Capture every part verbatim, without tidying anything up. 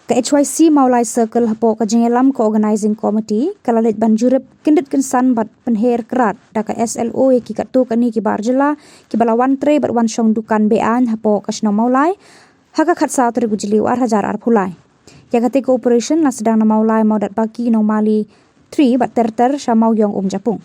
Ka H Y C Mawlai Circle hapoh ka jingïalam ka Organising Committee ka la leit ban jurip kyndit kynsan bad pynher krad da ka S L O ïa ki katto katne ki bar jylla kiba la wan trei bad wan shong dukan be-aiñ hapoh ka shnong Mawlai ha ka khatsaw tarik u Jylliew ar hajar arphew lai. Ïa katei ka operation la sdang na Mawlai, Mawdatbaki, Nongmali three bad ter ter sha Mawiong Umjapung.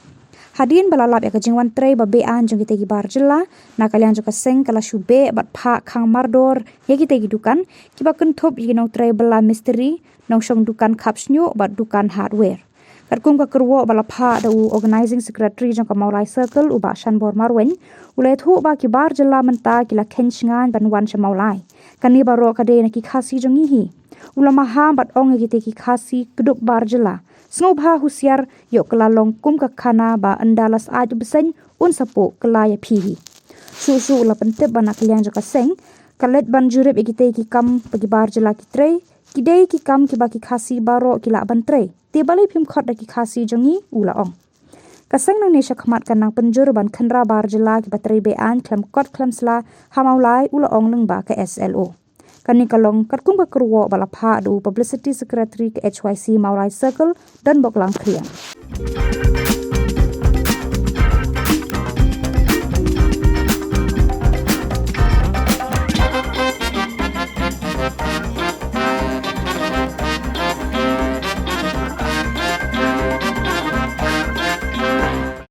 Hadien ba la lap ïa ka jingwan trei ba be-aiñ jong kitei ki bar jylla, na ka liang jong ka seng ka la shu beh bad phah khang mardor ïa kitei ki dukan kiba kynthup ïa ki nongtrei bylla mistri, nongshong dukan khap shñiuh bad dukan hardware. Katkum ka kyrwoh ba la phah da u Organising Secretary jong ka Mawlai Circle, u Bah Shanbor Marwein, u la ïathuh ba ki bar jylla mynta ki la kheiñ shngaiñ ban wan sha Mawlai. Kane baroh ka dei na ki Khasi jong ngi hi. U la maham bad ong ïa kitei ki Khasi kdup bar jylla, sngewbha husiar, ïoh kylla long kum ka khana ba ynda la syaid u bseiñ un sa puh kylla ïa phi hi. Shuh shuh u la pyntip ba na ka liang jong ka seng ka leit ban jurip ïa kitei ki kam ba ki bar jylla ki trei, ki dei ki kam kiba ki Khasi baroh ki lah ban trei. Te balei phim khot da ki Khasi jong ngi, u la ong. Ka seng nangne shakhmat kan nang pynjur ban khynra bar jylla kiba trei be-aiñ khlem kot khlem sla ha Mawlai, u la ong lyngba ka S L O. Kane ka long katkum ka kyrwoh ba la phah da u Publicity Secretary ka H Y C Mawlai Circle, Donbok Langkhliang.